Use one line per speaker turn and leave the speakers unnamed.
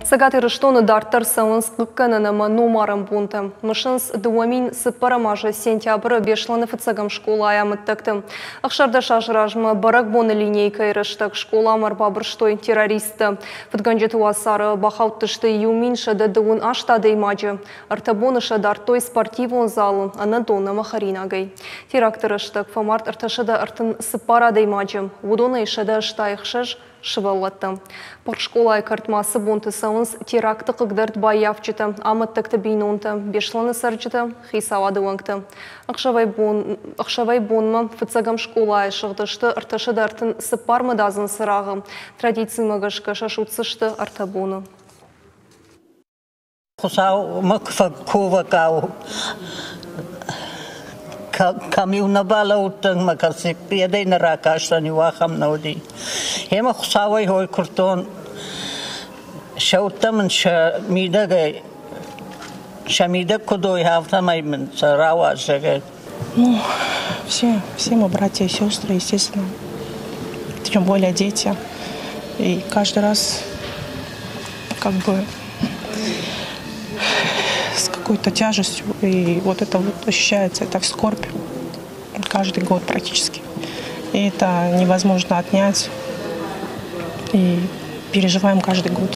Цӕгат Ирыстоны дарддӕр цӕуынц хъыггӕнӕн ӕмӕ номарӕн бонтӕ. Мысынц 2004 азы сентябры Беслӕны фыццӕгӕм скъолайы амӕттӕгты. 16 азы размӕ бӕрӕгбоны линейкӕйы рӕстӕг скъоламӕ ӕрбабырстой террористтӕ. Фыдгӕнджыты уацары бахаудтысты 1128 адӕймаджы. Ӕртӕ боны сӕ дардтой спортивон залы ӕнӕ дон ӕмӕ хӕринагӕй. Теракты рӕстӕг фӕмард 334 адӕймаджы, уыдонӕй 186 сывӕллӕттӕ. Пырх скъолайы кӕртмӕ ацы бонты цӕуынц теракты хъыгдӕрд баййафджытӕ, амӕттӕгты бинонтӕ, Беслӕны цӕрджытӕ, хицауады уӕнгтӕ. Ӕхсӕвӕй-бонмӕ фыццӕгӕм скъолайы сыгъдысты 334 мыдадзын цырагъы. Традицимӕ гӕсгӕ сӕ судздзысты ӕртӕ боны.
Хуыцаумӕ куы фӕкувӕгау, кӕм-иу нӕ балӕууыдтӕн мӕ кӕрциппедӕй нӕ ракастӕн, иу ахӕм нӕ уыди. Гъемӕ Хуыцауӕй хой куырдтон, сӕ удтӕ мын сӕ мидӕгӕй, сӕ мидӕг куыд уой, афтӕмӕй мын сӕ рауадз, зӕгъгӕ.
Ну, все, все мы братья и сестры, естественно, тем более дети. И каждый раз как бы с какой-то тяжестью. И вот это вот ощущается, это скорбь каждый год практически. И это невозможно отнять. И переживаем каждый год.